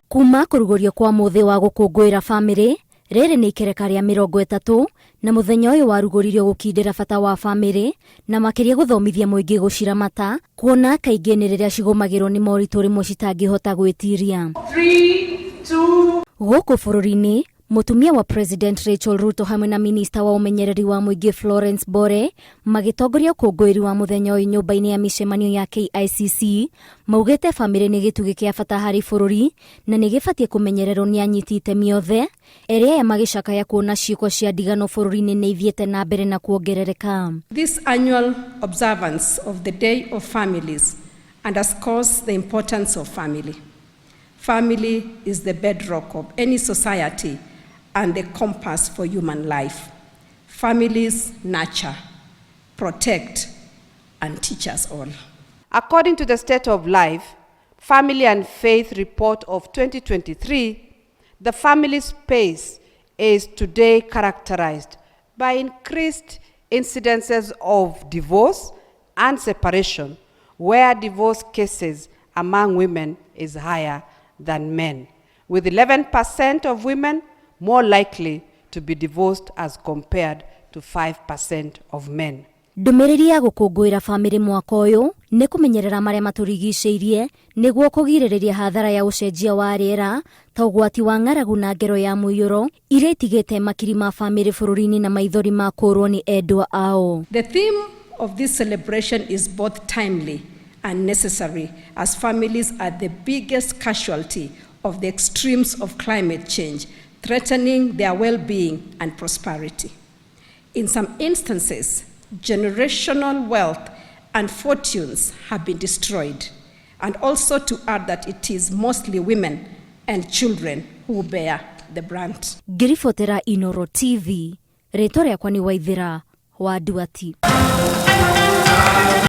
Kuma kũrugũrio kwa mũthĩ wa gũkũngũĩra bamĩrĩ, rĩrĩ nĩ ikereka rĩa 30 na mũthenya ũyũ warugũririo gũkindĩra bata wa bamĩrĩ na makĩria gũthomithia mũingĩ gũciramata, kuona kaingĩ nĩ rĩrĩa cigũmagĩrwo nĩ moritũ rĩmwe citangĩhota gwĩtiria. Gũkũ bũrũri-inĩ, mũtumia wa President Rachel Ruto hamwe na minista wa ũmenyereri wa mũingĩ Florence Bore magĩtongoria ũkũngũĩri wa mũthenya ũyũ nyũmba-inĩ ya mĩcemanio ya KICC, maugĩte bamĩrĩ nĩ gĩtugĩ kĩa bata harĩ bũrũri na nĩ gĩbatiĩ kũmenyererwo nĩ anyiti itemi othe. Erĩ aya magĩcakaya kuona ciĩko cia ndigano bũrũri-inĩ nĩ ithiĩte na mbere na kuongerereka. This annual observance of the Day of Families underscores the importance of family. Family is the bedrock of any society and the compass for human life. Families nurture, protect, and teach us all. According to the State of Life, Family and Faith report of 2023, the family space is today characterized by increased incidences of divorce and separation, where divorce cases among women is higher than men, with 11% of women more likely to be divorced as compared to 5% of men. Ndũmĩrĩri ya gũkũngũĩra bamĩrĩ mwaka ũyũ nĩ kũmenyerera marĩa matũrigicĩirie nĩguo kũgirĩrĩria hathara ya ũcenjia wa rĩera ta ũgwati wa ng'aragu na ngero ya mũiyũro iria itigĩte makiri ma bamĩrĩ bũrũri-inĩ na maithori ma kũũrwo nĩ endwa ao. The theme of this celebration is both timely and necessary, as families are the biggest casualty of the extremes of climate change, threatening their well-being and prosperity. In some instances, generational wealth and fortunes have been destroyed, and also to add that it is mostly women and children who bear the brunt. Ngĩribotera Inoro TV, rĩtwa rĩakwa nĩ Waithĩra wa Nduati.